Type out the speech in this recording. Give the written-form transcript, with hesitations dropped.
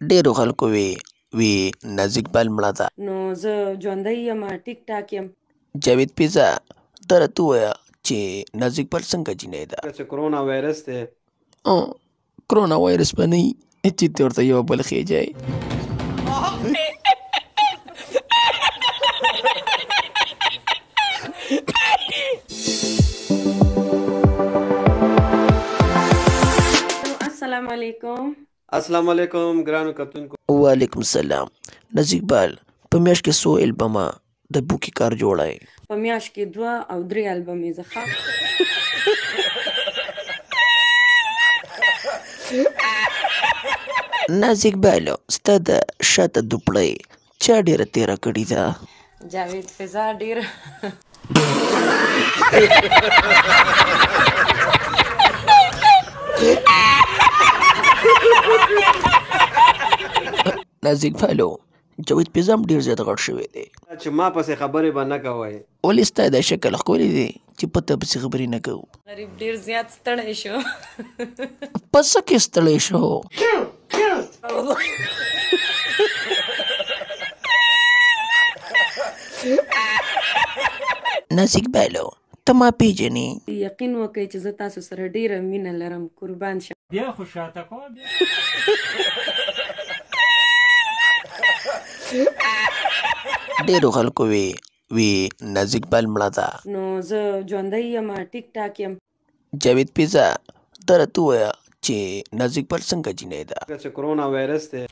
ډېرو خلکو وی وی نازک بل مړه ده. نو زه ژوندۍ یم، ټیک ټاک یم. جاوید پیزا، دا راته ووایه چې نازک بل څنګه جینۍ ده؟ چې کرونا وایرس دی. کرونا وایرس به نه وي چې ته ورته یو بل خېجی. السلام علیکم. السلام علیکم ګرانو کتونکو. وعلیکم سلام. نازک بال، په میاشت کې څو البمه د بوکي کار جوړی؟ په میاشت کې 2 او 3 البمې زه. ښه، نازک بالو، ستا د شاته دوپړۍ چا ډېره تېره کړې ده؟ جاوید فضا ډېر. نازک بالو، جاوید فضا هم ډېر زیات غټ شوی دی. چې ما پسې خبرې به نه کوئ. ولې ستا دا شکل ښکلی دی چې په تا پسې خبرې نه کوو؟ غریب ډېر زیات ستړی شو. په څه کې ستړی شو؟ نازک بالو، ته ما پیژنې؟ یقین وکړئ چې زه تاسو سره ډېره مینه لرم، قربان شم. بیا خو شاته کوه بیا. ډېرو خلکو وی وی نازک بل مړه ده. نو زه ژوندۍ یم، ټیک ټاک یم. جاوید پیزا، دا راته ووایه چې نازک بل څنګه جینۍ ده؟ چې کرونا وایرس دی.